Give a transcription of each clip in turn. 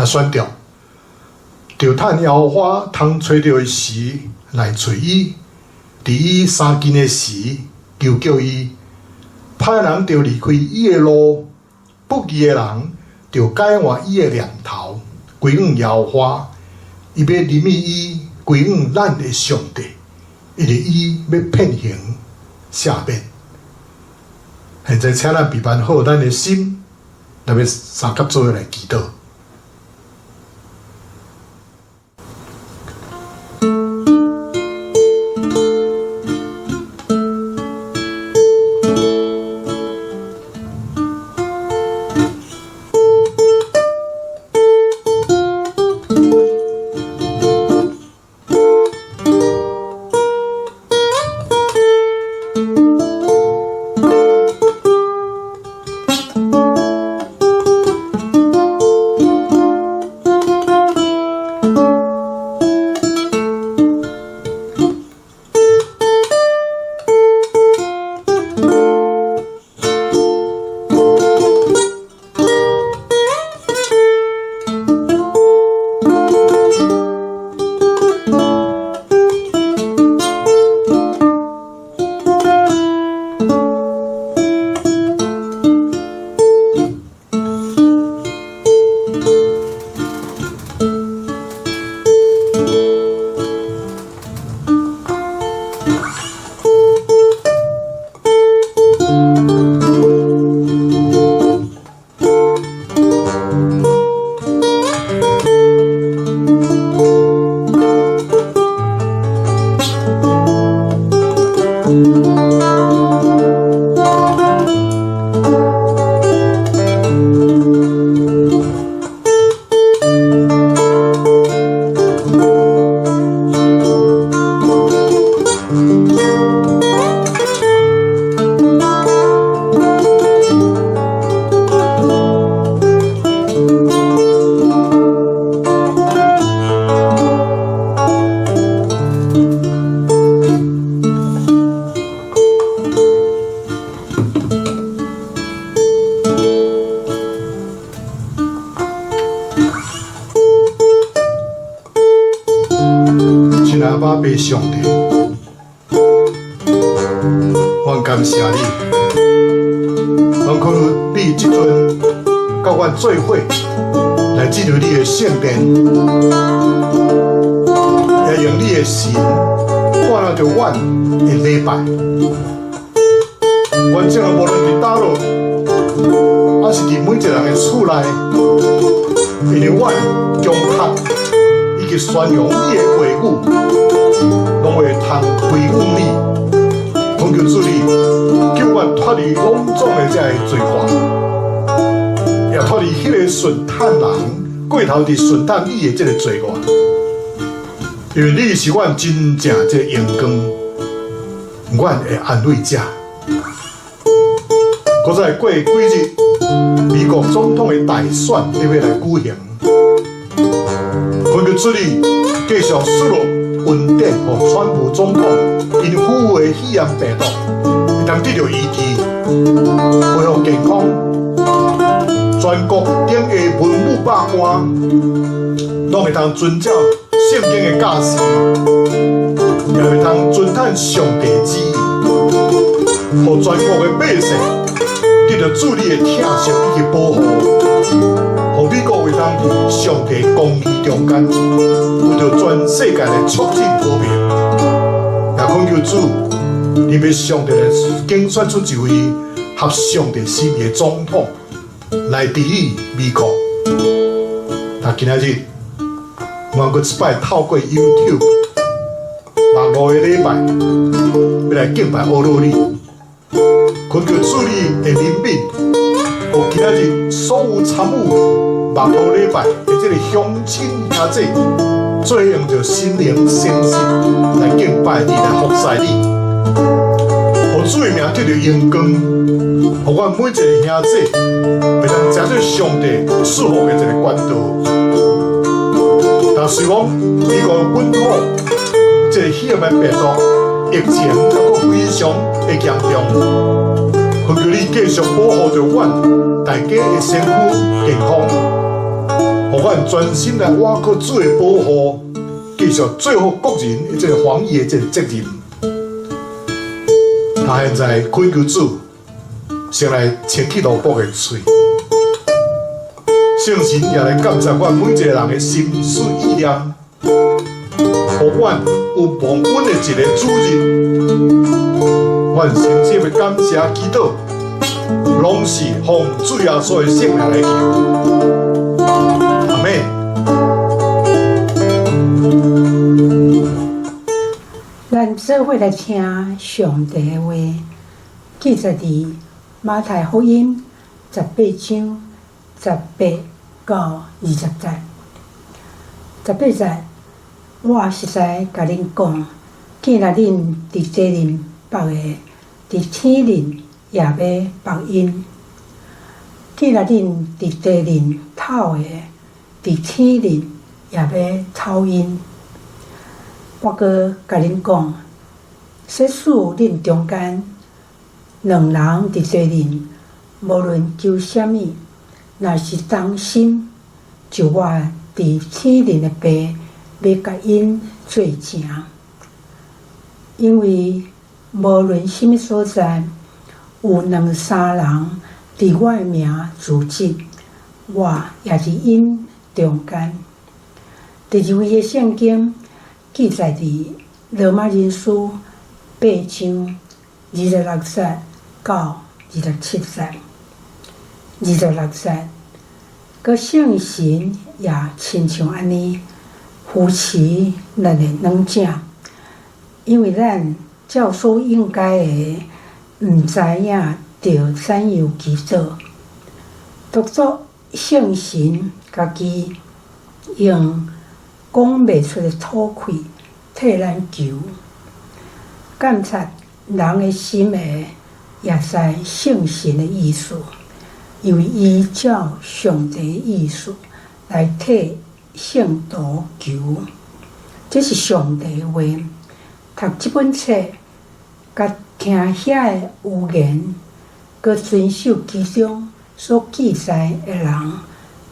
宣著，著趁耶和華通揣著的時來揣伊，佇伊相近的時求叫伊。歹人著離開伊的路，不義的人著改換伊的念頭，歸向耶和華。伊欲憐憫伊，歸向咱的上帝，因為伊欲遍行赦免。現在請咱備辦好咱的心，咱欲相佮做伙來祈禱。親愛的阿爸上帝，阮感謝你，阮看到你這陣佮阮做伙來進入你的聖殿，也用你的神帶領著阮的禮拜。阮這無論佇佗落，抑是佇每一個人的厝內，因為阮強拍以及宣揚你的話語，攏會通歸向你。懇求主你救阮脫離攏總的這个罪惡，也脫離彼个順趁人過頭佇順趁你的這个罪惡。因為你是阮真正這個榮光，阮的安慰者。閣再過幾日，美國總統的大選欲來舉行，懇求主你繼續賜落恩典，予川普總統𪜶夫婦的肺炎病毒會當得著醫治，恢復健康。全國頂下文武百官攏會當遵照聖經的教示，也會當遵趁上帝旨意，予全國的百姓得著主你的疼惜以及保護，予美國會當佇上帝公義中間，為著全世界來促進和平。也懇求主你欲上帝來揀選出一位合上帝心意的總統來治理美國。那今仔日，我閣一擺透過 YouTube 網路的禮拜，欲來敬拜阿羅你，懇求主你的憐憫，予今仔日所有參與網路禮拜的這个鄉親兄弟，做用著心靈誠實來敬拜你，來服侍你，予主的名得著榮光，予阮每一个兄弟，會當成做上帝祝福的一个管道。但雖講美國本土這个肺炎的病毒疫情猶閣非常的嚴重，懇求你繼續保護著阮大家的身軀健康，予阮專心來倚靠主的保護，繼續做好國人的這个防疫的這个責任。他現在懇求主，先來清去蘿蔔的喙，聖神也來監察阮每一个人的心思意念，予阮有蒙恩的一个主日。阮誠心的感謝祈禱，攏是奉主耶穌的聖名來求。阿們。咱做伙來聽上帝的話，記載佇馬太福音18章18到20節。18節，我實在共恁講，既若恁佇地面縛的，佇天面也欲縛𪜶；既若恁佇地面透的，佇天面也欲透𪜶。我閣共恁講，設使恁中間兩人佇地面，無論求啥物，若是同心，就我佇天面的爸欲共𪜶做成。因為無論啥物所在，有兩三人佇我的名聚集，我也佇𪜶中間。第二位的聖經記載佇羅馬人書8章26節到27節。26節，閣聖神也親像按呢扶持咱的軟弱，因為咱照所應該的，毋知影著怎樣祈禱。獨獨聖神家己用講袂出的吐氣替咱求，監察人的心的，也知聖神的意思，因為伊照上帝的意思來替聖徒求。這是上帝的話。讀這本冊，佮聽遐的預言，閣遵守其中所記載的人，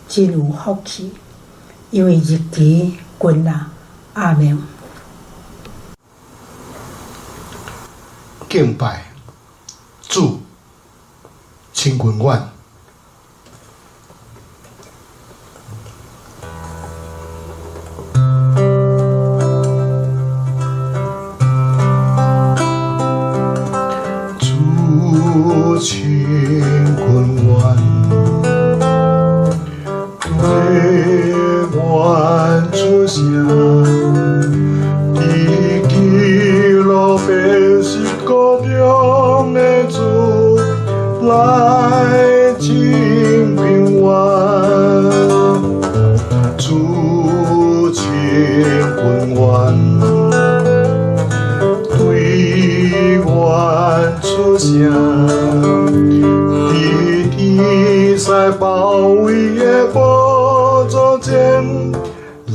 真有福氣，因為日期近啦。阿們。敬拜主，親近阮。主親近阮，對阮出聲，佇基路伯室閣中的主來親近阮，主親近阮，對阮出聲，佇天使包圍的寶座前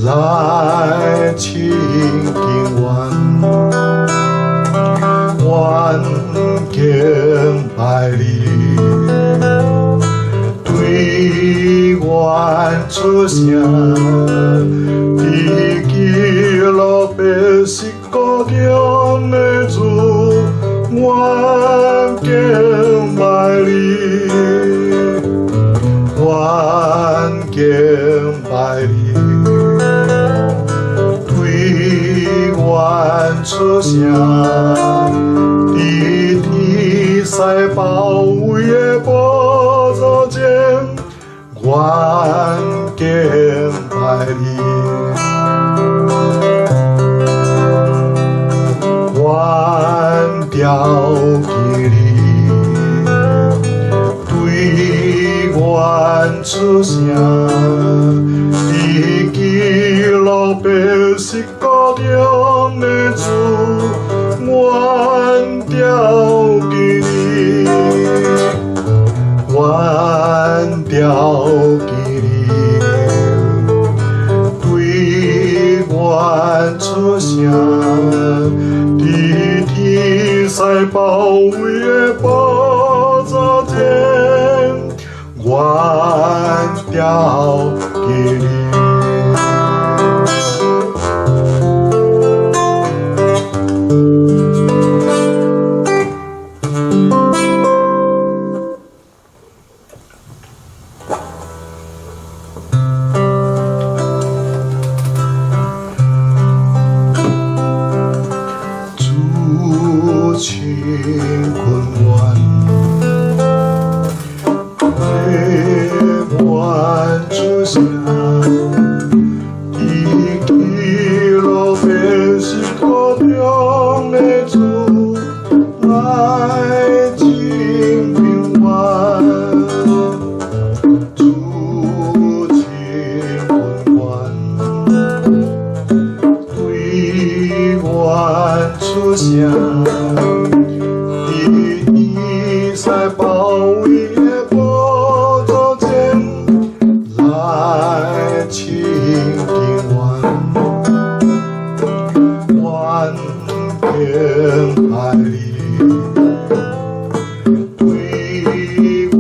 來親近阮，阮敬拜你，對阮出聲，佇基路伯室閣中的主，阮敬拜你，阮敬拜你，對阮出聲，佇西包圍的寶座前，願敬拜你，願牢記你，對阮出聲，佇基路伯十架中的主，願牢記你，願牢記你，對阮出聲，佇天使包圍的寶座前，願牢記你。主親近阮，對阮出聲，佇基路伯十架中的主，來真平安。主親近阮，對阮出聲，佇天使包圍的寶座前，來親近阮，願敬拜你，對阮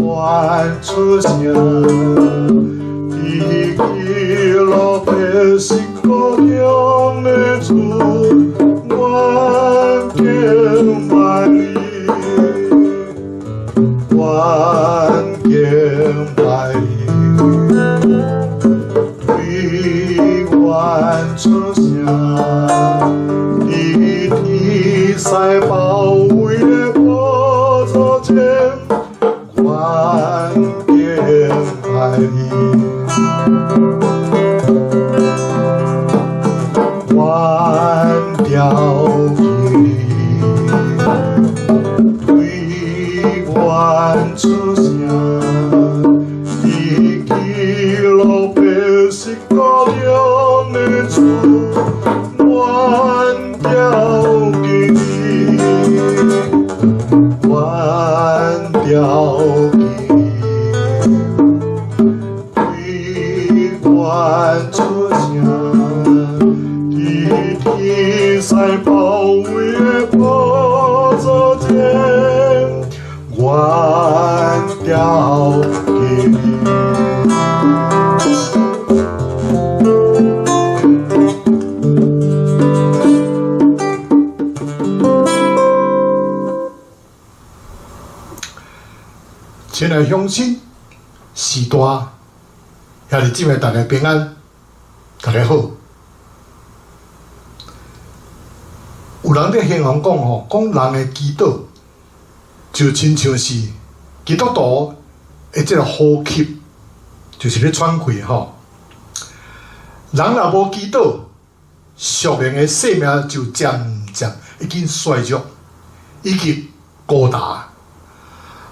出聲，佇基路伯十架中的主，願敬拜你，願敬拜你，對阮出聲，佇天使包圍的寶座前，願敬拜你，願牢記你，對阮出聲，佇基路伯十架中的主，願牢記你，願牢記你，對阮出聲，佇天使包圍的寶座前，願牢記你。親愛鄉親，時代，兄弟姊妹，大家平安，大家好。有人佇形容講吼，講人的祈禱就親像是基督徒的這個呼吸，就是咧喘氣吼。人若無祈禱，屬靈的生命就漸漸已經衰弱，以及孤單。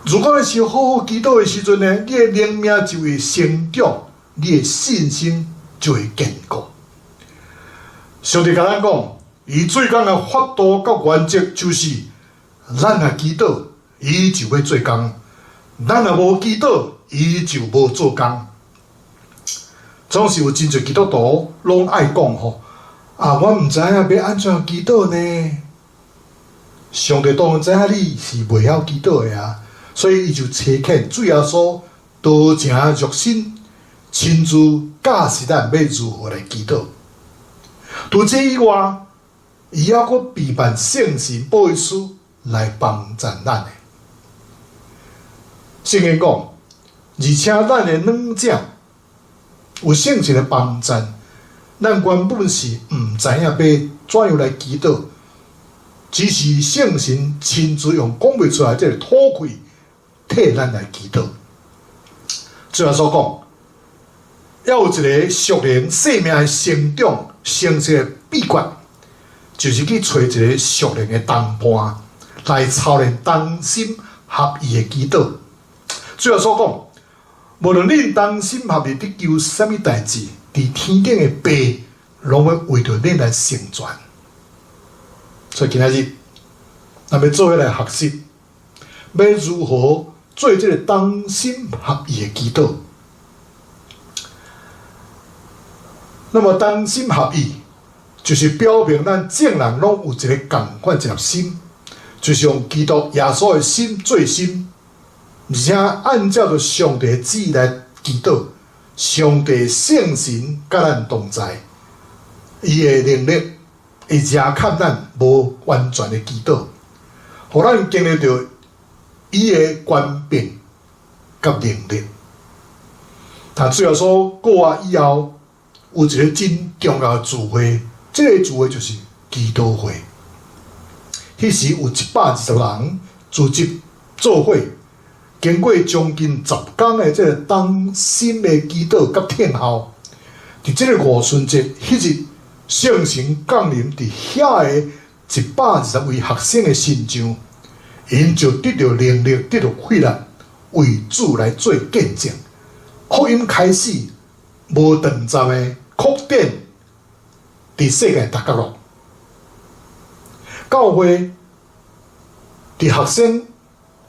如果你是好好祈禱的時陣呢，你的靈命就會成長，你的信心就會堅固。上帝共咱講，伊做工的法度佮原則就是，咱若祈禱，伊就欲做工；咱若無祈禱，伊就無做工。總是有真濟基督徒攏愛講吼，啊，我毋知影欲按怎祈禱呢？上帝當然知影你是袂曉祈禱的啊，所以伊就差遣主耶穌道成肉身，親自教示咱欲如何來祈禱。除這以外，伊猶閣備辦聖神保惠師來幫贊咱的。聖經講，而且咱的軟者有聖神的幫贊，咱原本是毋知影欲怎樣來祈禱，只是聖神親自用講袂出來這个吐氣替咱來祈禱。主耶穌講，猶有一个屬靈生命的成長成熟的秘訣，就是去揣一个屬靈的同伴來操練同心合意的祈禱。主耶穌講，無論恁同心合意佇求啥物代誌，佇天頂的爸攏會為著恁來成全。所以今仔日，咱欲做伙來學習，欲如何做這个同心合意的祈禱。那麼同心合意，就是表明咱眾人攏有一个仝款一粒心，就是用基督耶穌的心做心，而且按照著上帝的旨意來祈禱，上帝聖神佮咱同在，伊的能力會遮蓋咱無完全的祈禱，予咱經歷著伊的權柄佮能力。但主耶穌過活以後，有一个真重要的聚會，這个聚會就是祈禱會。彼時有120人聚集做伙，經過將近10工的這个同心的祈禱佮聽候，佇這个五旬節彼日，聖神降臨佇遐的120位學生的身上，𪜶就得著能力，得著氣力，為主來做見證。福音開始無斷絕的擴展，佇世界逐角落。教會佇學生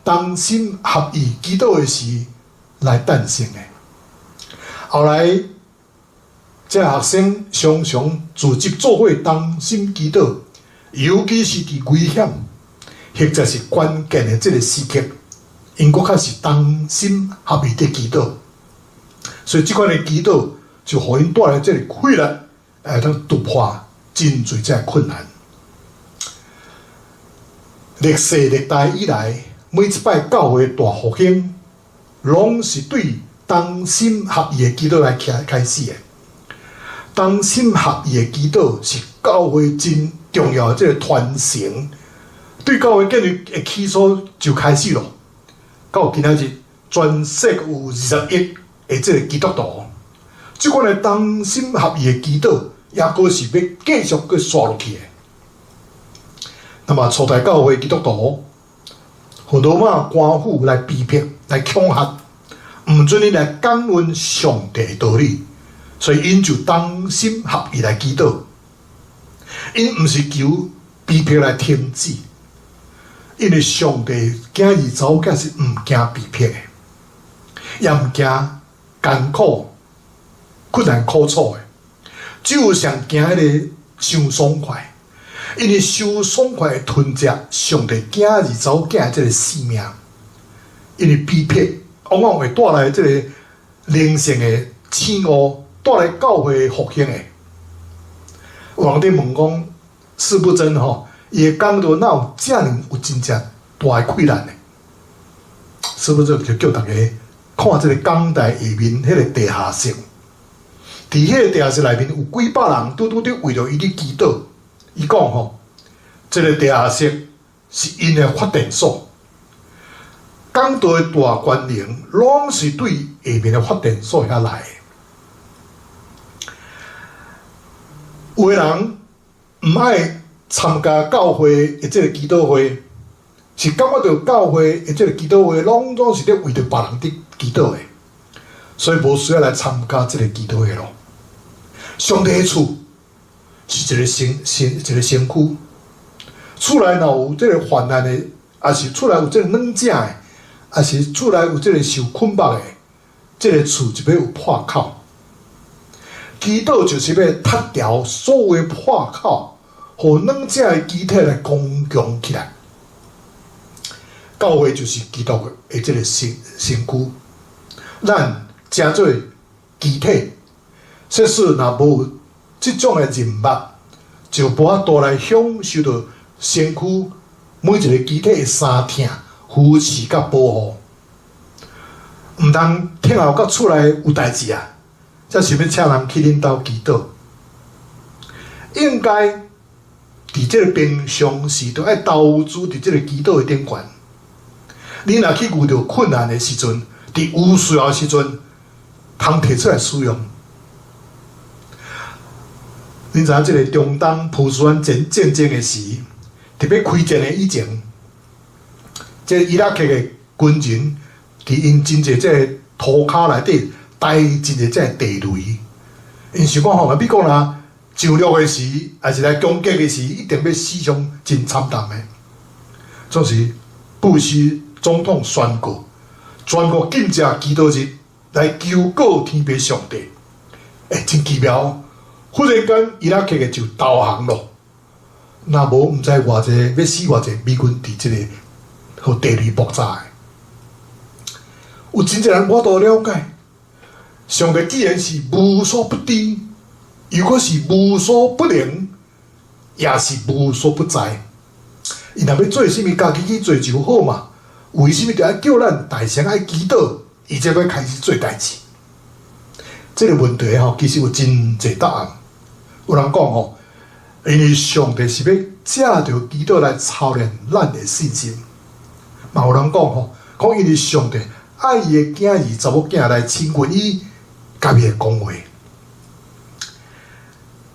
同心合意祈禱的時來誕生的。後來，這學生常常組織做伙同心祈禱，尤其是佇危險或者是關鍵的這个時刻，𪜶閣較是同心合意佇祈禱。所以這款的祈禱就予𪜶帶來這个氣力，會當突破真濟這个困難。歷世歷代以來，每一擺教會大復興，攏是對同心合意的祈禱來開始的。同心合意的祈禱是教會真重要的這个傳承，對教會建立的起初就開始囉。到今仔日，全世界有20億的這个基督徒，這款的同心合意的祈禱，猶閣是欲繼續閣紲落去的。那麼初代教會基督徒，予羅馬官府來逼迫、來恐嚇，毋准𪜶來講論上帝的道理，所以𪜶就同心合意來祈禱。𪜶毋是求逼迫來停止，因為上帝囝兒查某囝是毋驚逼迫的，也毋驚艱苦、困難苦楚的，只有上驚彼个傷爽快，因為傷爽快會吞食上帝囝兒查某囝的這个性命，因為逼迫往往會帶來這个靈性的醒悟，帶來教會復興的。有人佇問講，司布真吼，伊的講道哪有遮爾有真正大的氣力呢？司布真就叫逐家看這个講台下面彼个地下室，佇彼个地下室內面有幾百人，拄拄佇為著伊佇祈禱。伊講吼，這个地下室是𪜶的發電所，講道的大權能攏是對下面的發電所遐來的。有的人毋愛參加教會的這个祈禱會，是感覺著教會的這个祈禱會攏總是咧為著別人佇祈禱的，所以無需要來參加這个祈禱會咯。上帝的厝是一个身身一个身軀，厝內若有這个患難的，抑是厝內有這个軟食的，抑是厝內有這个受捆縛的，這个厝就欲有破口。祈禱就是欲拆掉所有的破口，予軟食的肢體來剛強起來。教會就是基督的這个身身軀，咱成做肢體，設使若無這種的人脈，就無法度來享受著身軀每一个肢體的相疼、扶持佮保護。毋通聽候到厝內有代誌啊，才想欲請人去恁兜祈禱。應該佇佇這个平常時都愛投資佇這个祈禱的頂懸。你若去遇著困難的時陣，佇有需要的時陣，通提出來使用。恁知影這个中東波斯灣戰爭的時，特別開戰的以前，這个伊拉克的軍人佇𪜶真濟這个塗跤內底埋真濟這个地雷，𪜶想講吼，美國若上陸的時，抑是來攻擊的時，一定欲死傷真慘重的。總是布希總統宣告，全國禁食祈禱日來求告天父上帝。欸，真奇妙！忽然間，伊拉克的就投降咯。若無毋知偌濟欲死偌濟美軍佇這个予地雷爆炸的。有真濟人無法度了解，上帝既然是無所不知，又閣是無所不能，也是無所不在。伊若欲做啥物，家己去做就好嘛。為啥物著愛叫咱大聲愛祈禱，伊才欲開始做代誌？這个問題吼，其實有真濟答案。有人講吼，因為上帝是欲藉著祈禱來操練咱的信心。嘛有人講吼，講因為上帝愛伊的囝兒、查某囝來親近伊，佮伊講話。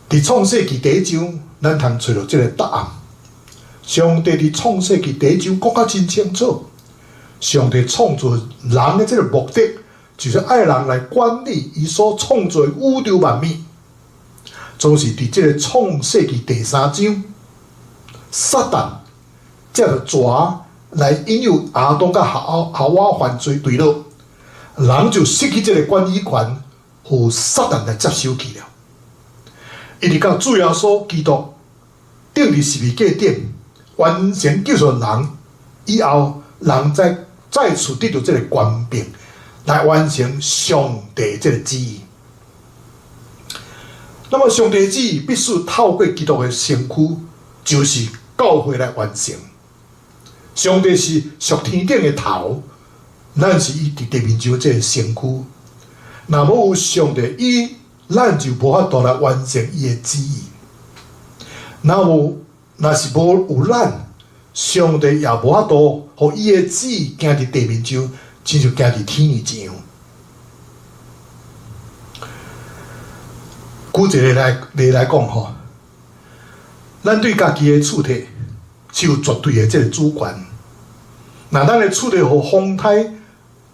佇創世記第一章，咱通揣著這个答案。上帝佇創世記第一章講甲真清楚，上帝創造人的這个目的，就是愛人來管理伊所創造的宇宙萬物。總是佇這个創世記第三章，撒旦藉著蛇來引誘亞當佮夏娃犯罪墜落，人就失去這个管理權，予撒旦來接手去了。一直到主耶穌基督釘佇十字架頂，完成救贖人以後，人才再次得著這个權柄，來完成上帝這个旨意。那麼，上帝旨意必須透過基督的身軀，就是教會來完成。上帝是屬天頂的頭，咱是伊佇地面上這个身軀。若無有上帝，伊咱就無法度來完成伊的旨意。若無，若是無有咱，上帝也無法度予伊的旨意行佇地面上，親像行佇天一樣。舉一个來例來講吼，咱對家己的厝體是有絕對的這个主權。若咱的厝體予風颱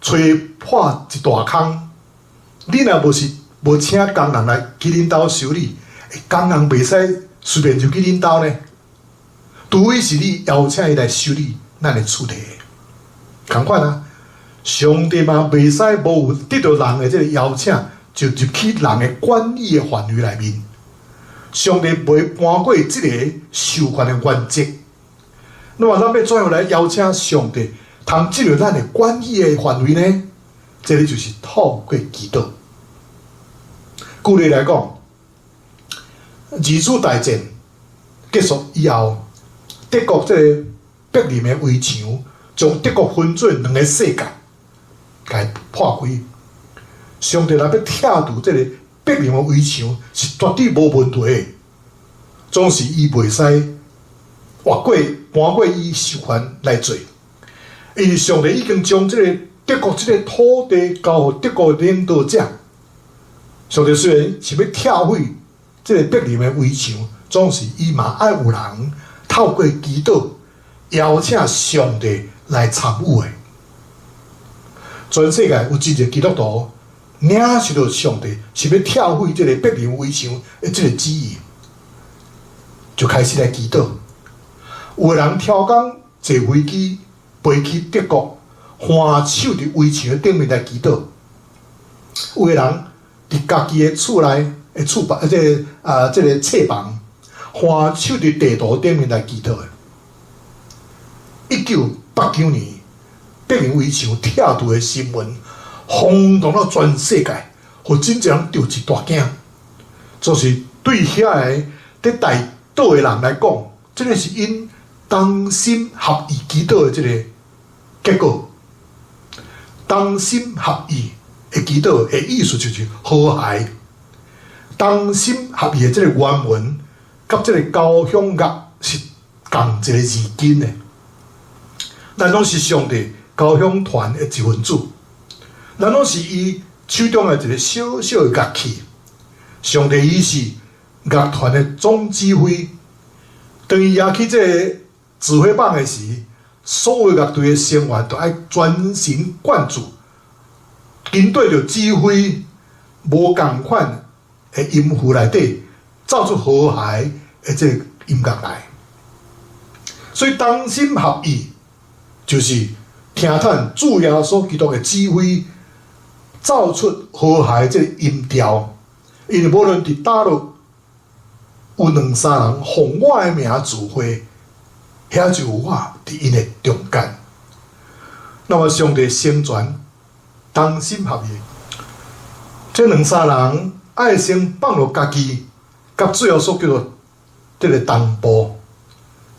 吹破一大空，你若無是無請工人來去恁兜修理，欸，工人袂使隨便就去恁兜呢。除非是你邀請伊來修理咱的厝體。仝款啊，上帝嘛袂使無有得著人的這个邀請，就入去人的管理的範圍內面。上帝袂搬過這个授權的原則。那麼，咱欲怎樣來邀請上帝通進入咱的管理的範圍呢？這个就是透過祈禱。舉例來講，二次大戰結束以後，德國這个柏林的圍牆將德國分做兩个世界，共伊破開。上帝若欲拆除這个柏林的圍牆，是絕對無問題的。總是伊袂使越過搬過伊授權來做，因為上帝已經將這个德國這个土地交予德國的領導者。上帝雖然是欲拆毀這个柏林的圍牆，總是伊嘛愛有人透過祈禱邀請上帝來參與的。全世界有真濟基督徒領受著上帝是欲拆毀這个柏林圍牆的這个旨意，就開始來祈禱。有的人挑工坐飛機飛去德國，橫手佇圍牆的頂面來祈禱。有的人佇家己的厝內的厝房，這个啊，這个廁房，橫手佇地圖頂面來祈禱的。1989年，柏林圍牆拆除的新聞轟動了全世界，予真濟人著一大驚。就是對遐个佇代禱的人來講，這个是𪜶同心合意祈禱的這个結果。同心合意的祈禱的意思就是和諧。同心合意的這个原文，佮這个交響樂是仝一个字根的。咱攏是上帝交響團的一份子，咱攏是伊手中的一個小小的樂器。上帝伊是樂團的總指揮，當伊拿起這个指揮棒的時，所有樂隊的成員都愛全神貫注，跟綴著指揮無仝款的音符內底，奏出和諧的這個音樂來。所以同心合意，就是聽趁主耶穌基督的指揮，奏出和諧這個音調。因為無論佇佗落有兩三人奉我的名聚會，遐就有我佇𪜶的中間。那麼上帝成全同心合意，這兩三人愛先放落家己，佮主耶穌叫做這个同步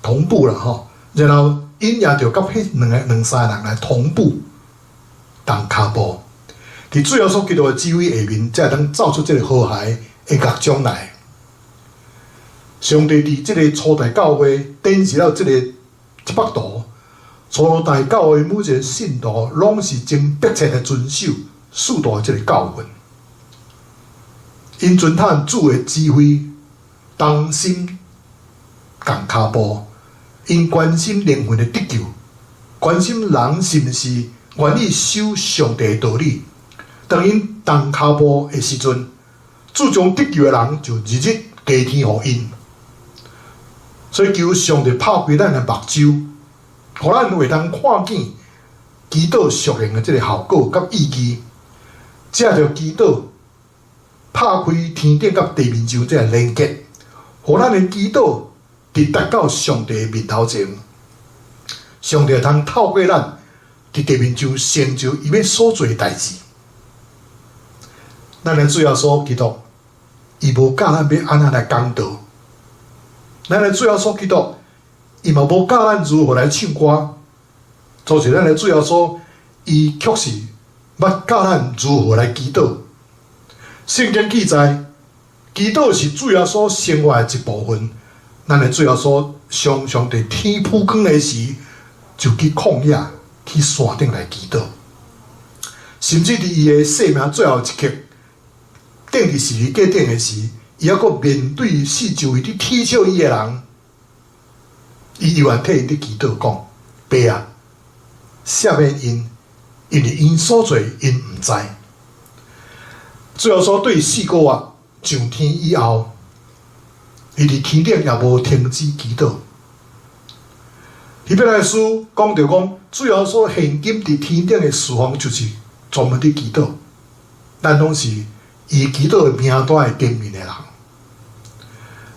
同步啦吼，然後𪜶也著佮彼兩個兩三人來同步同跤步，佇主耶穌基督的指揮下面，才會當奏出這个和諧的樂章來。上帝佇這个初代教會展示了這个這幅圖，初代教會每一个信徒攏是真迫切的遵守使徒的這个教訓，𪜶遵趁主的指揮，同心仝跤步，𪜶關心靈魂的得救，關心人是毋是願意守上帝的道理。當𪜶同跤步的時陣，主將得救的人就日日加添予𪜶。所以求上帝拍開咱的目睭，予咱會當看見祈禱屬靈的這个效果佮意義。藉著祈禱拍開天頂佮地面上這个連結，予咱的祈禱直達到上帝的面頭前。上帝會通透過咱佇地面上成就伊欲所做的代誌。咱的主耶穌基督，伊無教咱欲按怎來講道。咱的主耶穌基督，伊嘛無教咱如何來唱歌。就是咱的主耶穌，伊卻是捌教咱如何來祈禱。聖經記載，祈禱是主耶穌生活的一部分。咱的主耶穌常常佇天晡光的時，就去曠野、去山頂來祈禱。甚至佇伊的生命最後一刻，釘佇十字架頂的時，伊猶閣面對四周圍佇恥笑伊的人，伊猶原替𪜶佇祈禱講：爸啊，赦免𪜶，因為𪜶所做，𪜶毋知。主耶穌對4個月上天以後，伊佇天頂也無停止祈禱。希伯來書講著講，主耶穌現今佇天頂的侍奉就是專門佇祈禱。咱攏是伊祈禱的名單的頂面的人。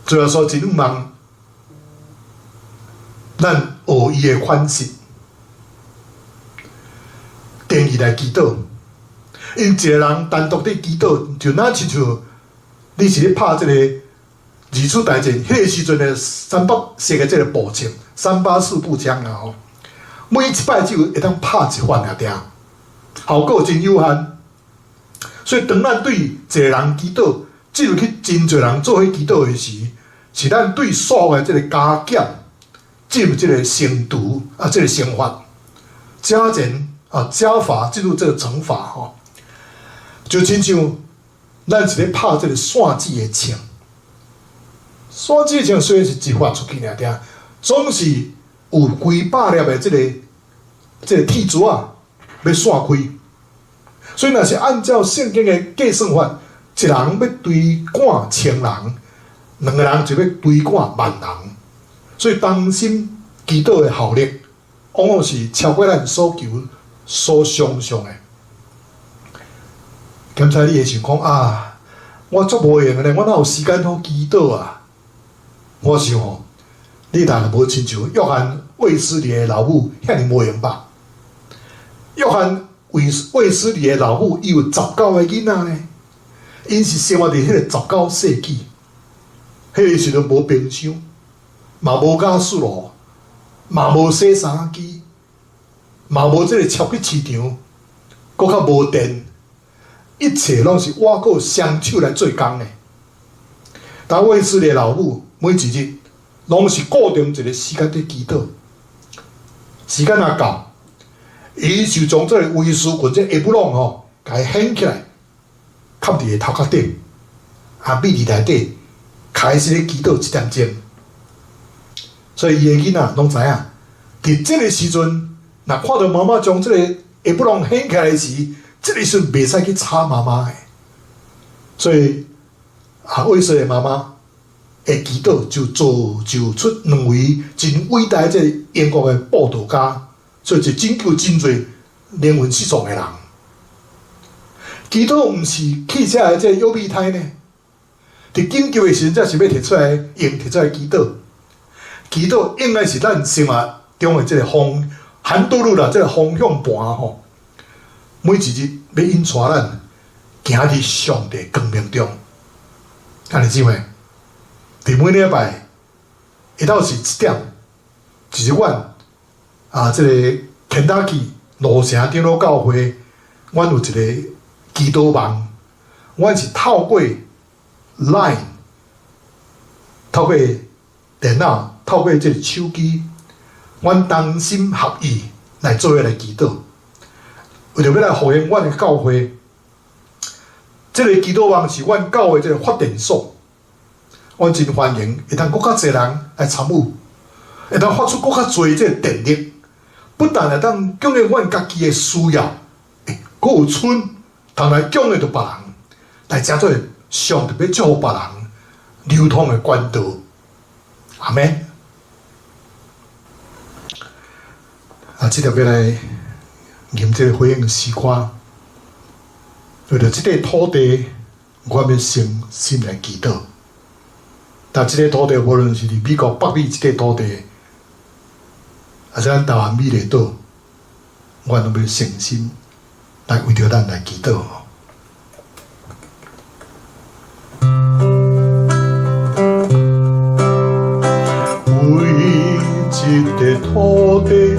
主耶穌真向望咱學伊的款式，定義來祈禱。因一个人單獨佇祈禱，就若親像你是咧拍這个二次大戰彼个時陣的三八式的這个步槍，384步槍啊吼，每一擺只有會當拍一發爾爾，效果真有限。所以當咱對一个人祈禱，進入去真濟人做伙祈禱的時，是咱對數的這个加減進入這个乘除啊，這个乘法加減啊加法進入這个乘法吼，就親像咱是咧拍這个散子的槍，散子的槍雖然是一發出去爾爾，總是有幾百粒的這个鐵珠仔欲散開。所以，若是按照聖經的計算法，一人欲追趕千人，兩个人就欲追趕萬人。所以，同心祈禱的效力，往往是超過咱所求、所想像的。敢知你會想講啊，我足無閒的咧，我哪有時間好祈禱啊？我想吼，你若無親像約翰衛斯理的老母遐爾無閒吧？約翰衛斯理的老母，伊有十九个囡仔呢，𪜶是生活佇彼个19世紀，彼个時陣無冰箱，嘛無瓦斯爐，嘛無洗衫機，嘛無這个超級市場，閣較無電，一切攏是倚靠雙手來做工的。但衛斯理的老母每一日攏攏是固定一個時間佇祈禱。時間若到，伊就將這個威斯裙這個衣籠吼，共伊掀起來，崁佇伊頭殼頂，啊，覕佇內底，開始咧祈禱一點鐘。所以伊的囡仔攏知影，佇這個時陣，若看著媽媽將這個衣籠掀起來時，這個時陣袂使去吵媽媽的。所以啊，衛斯的媽媽的祈禱就造就出兩位真偉大的這個英國的布道家，所以就拯救真濟靈魂失喪的人。祈禱毋是汽車的這個予備胎呢，佇緊急的時陣才是欲提出來用，提出來祈禱。祈禱應該是咱生活中的這個方韓多路啦，這個方向盤吼。每一日欲引帶咱行佇上帝光明中。兄弟姊妹，佇每禮拜下晝是七點，就是阮啊，這個肯塔基羅城長老教會，阮有一個祈禱網，阮是透過 Line，透過電腦，透過這個手機，阮同心合意來做伙來祈禱，為著欲來復興阮的教會。這個祈禱網是阮教會這個發電所，阮真歡迎會當閣較濟人來參與，會當發出閣較濟這個電力，不但會當供應阮家己的需要，欸，閣有賰通來供應著別人，來成做上帝欲祝福別人流通的管道。阿們。啊，這條欲來吟這個回應詩歌，為著這塊土地，我欲誠心來祈禱。但這塊土地，無論是佇美國北美這塊土地，抑是咱台灣美麗島，我攏欲誠心來為著咱來祈禱。為這塊土地，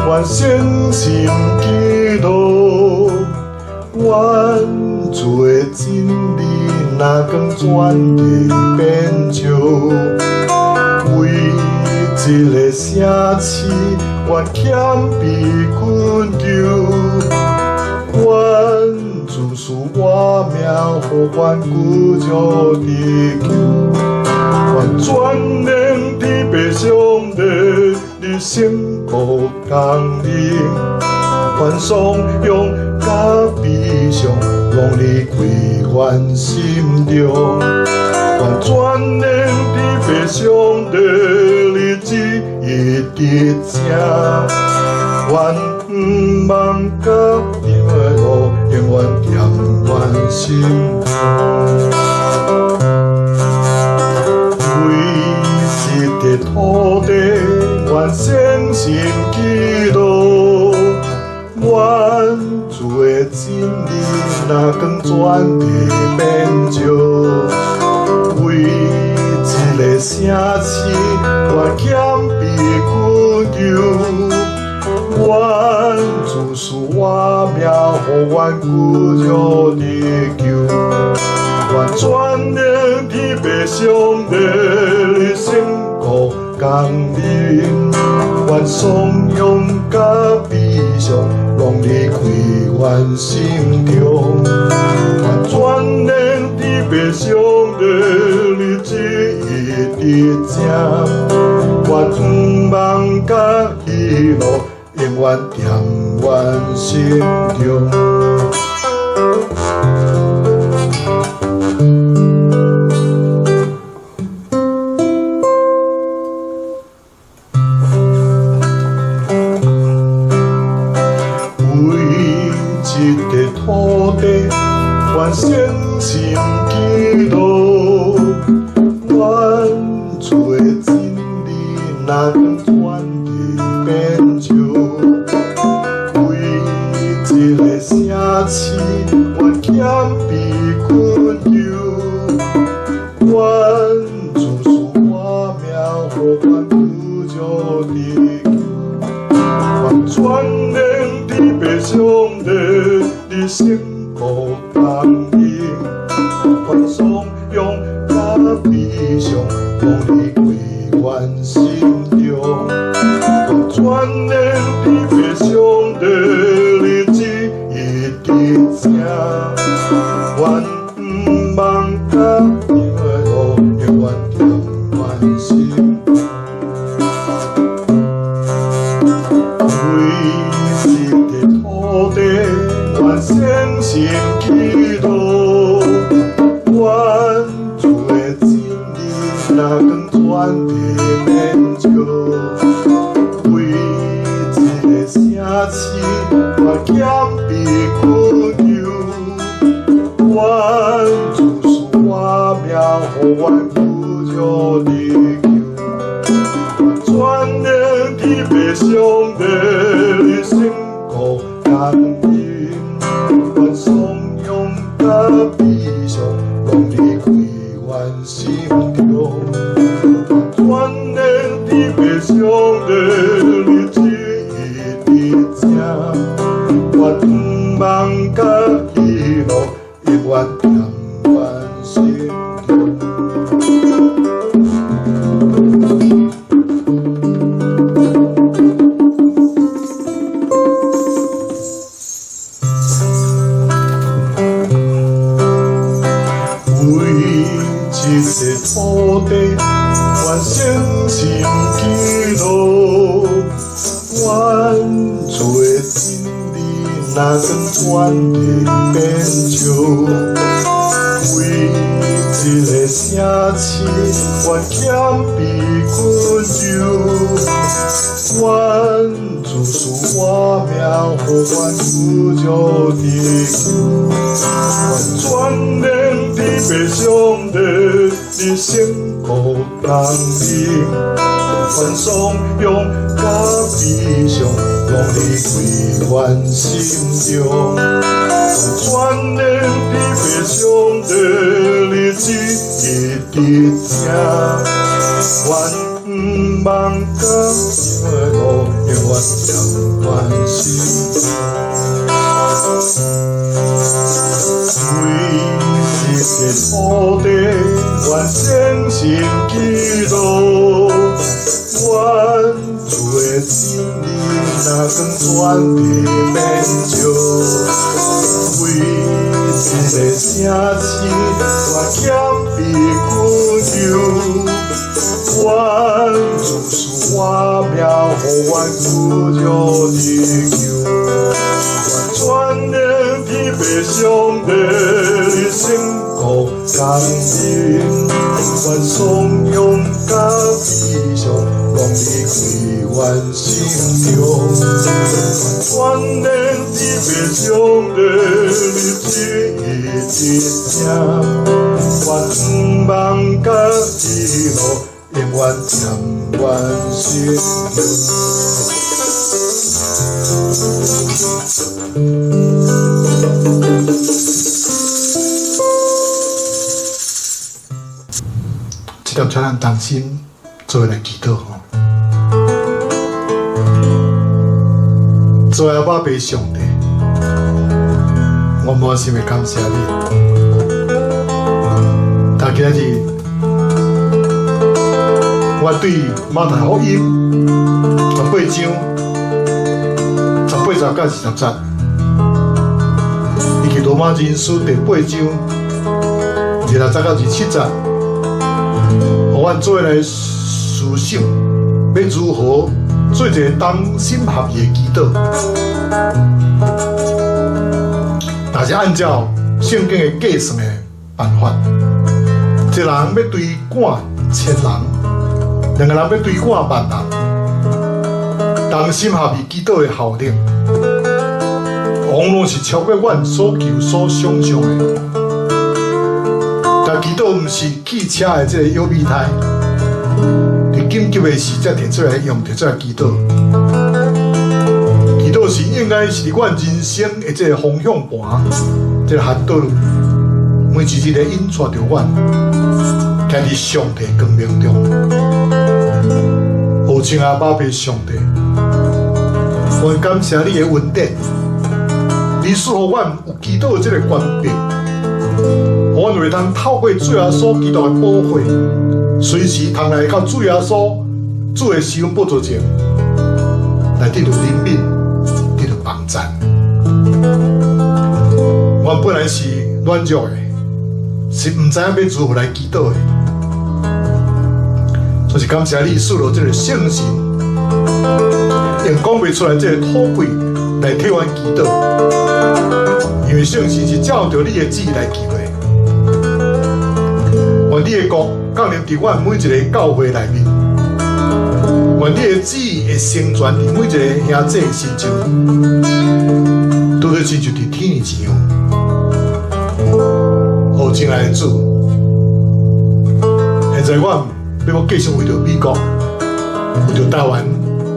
願誠心祈禱，願主的真理若光全地遍照。為這个城市，願謙卑懇求，願主賜活命，予阮久長得救。願全能天父上帝，你聖國降臨，願頌揚佮悲傷，攏離開阮心中。願全能天父上帝，你旨意得成。願毋望佮喜樂，永遠踮阮心中。為這塊土地，願誠心祈禱，願主的真理若光全地遍照。為這个城市，願謙卑懇求，願主賜活命，予阮久長得救。願全能天父上帝，你聖國降臨，願頌揚佮悲傷，攏離開阮心中。願全能天父上帝，你旨意得成。願毋望佮喜樂，永遠踮阮心中。為這塊土地，願誠心祈禱，願主的真理若光全地遍照。為這个城市，願謙卑懇求，願主賜活命，予阮久長得救。願全能天父上帝，你聖國降臨，願頌揚佮悲傷，攏離開阮心祈禱，願主的真理若光全地免照，為這个城市我謙卑懇求，願主賜我命，予阮得著得救。全能天父上帝，你聖國降臨，願頌揚佮悲傷，攏離開阮心中。全能天父上帝，你旨意佇正，願盼望佮喜樂，永遠踮阮心中。為這个土地，願誠心祈禱，願主的真理若光全地遍照，為這个城市，願謙卑懇求，願主賜我命，予阮得著得救。願全能天父上帝，你聖國降臨，願頌揚佮悲傷，攏離開阮心中。願全能天父上帝，你旨意佇正，願盼望佮喜樂，永遠踮阮心中。為這个土地，願誠心祈禱，願主的真理若光全地遍照，為這个城市，願謙卑懇求，願主賜我命，予阮得著得救。願全能天父上帝，你聖國降臨，願頌揚佮悲傷，攏離開阮心中。願全能天父上帝，你旨意佇正，願望佮喜樂，永遠踮阮心中。這點請咱同心做伙來祈禱吼。主阿爸父上帝，我滿心的感謝你。但今日，我對馬太福音18章18節到20節，以及羅馬人書第八章26節到27節，予阮做伙來思想，欲如何做一个同心合意的祈禱。若是按照聖經的計算的辦法，一个人欲追趕千人，兩個人欲追趕萬人，同心合意祈禱的效力，往往是超過阮所求所想像的。但祈禱毋是汽車的這个搖尾胎，佇緊急的時才提出來用，提出來祈禱。祈禱是應該是佇阮人生的這个方向盤，這个航道，每一日咧引帶著阮，徛佇上帝光明中。好親阿爸父上帝，我感謝你的恩典，你賜予阮有祈禱的這个權柄，予阮會當透過主耶穌基督的寶血，隨時通來到主耶穌主的施恩寶座前，來得著憐憫，得著幫贊。阮本來是軟弱的，是毋知影欲如何來祈禱的，就是感謝你賜予這个聖神，用講袂出來這个寶貴來替阮祈禱，因為聖神是照著你的旨意來求的。願你的國降臨佇阮每一个教會內面，願你的旨意會成全佇每一个兄弟身上，拄著親像佇天一樣。哦，親愛的主，現在我欲閣繼續為著美國、為著台灣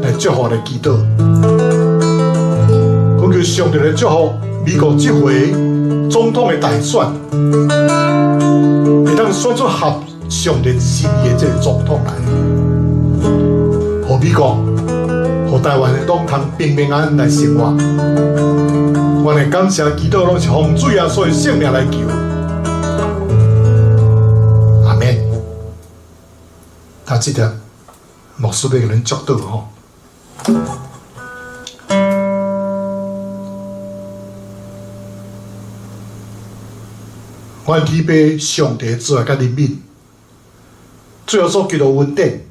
來祝福來祈禱，懇求上帝來祝福美國這回總統的大選，會當選出合上帝心意的這个總統來，予美國、予台灣攏通平平安安來生活。阮的感謝祈禱攏是奉主耶穌的聖名來求，阿們。啊，這個牧師欲共恁祝禱吼。阮天父上帝慈愛佮憐憫，主耶穌基督恩典，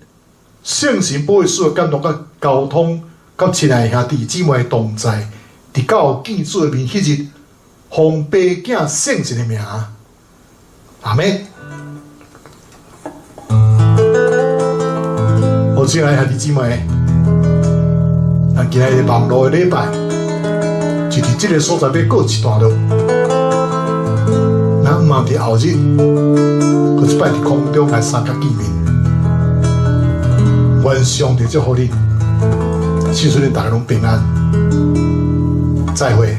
聖神保惠師的感動佮交通，佮親愛兄弟姊妹同在，直到見主的面彼日，奉父子聖神的名，阿們。好，親愛兄弟姊妹，咱今日網路的禮拜，就佇這个所在欲告一段落。咱毋通佇後日，閣一擺佇空中來相佮見面。願上帝祝福你，祈祝恁逐家攏平安。再會。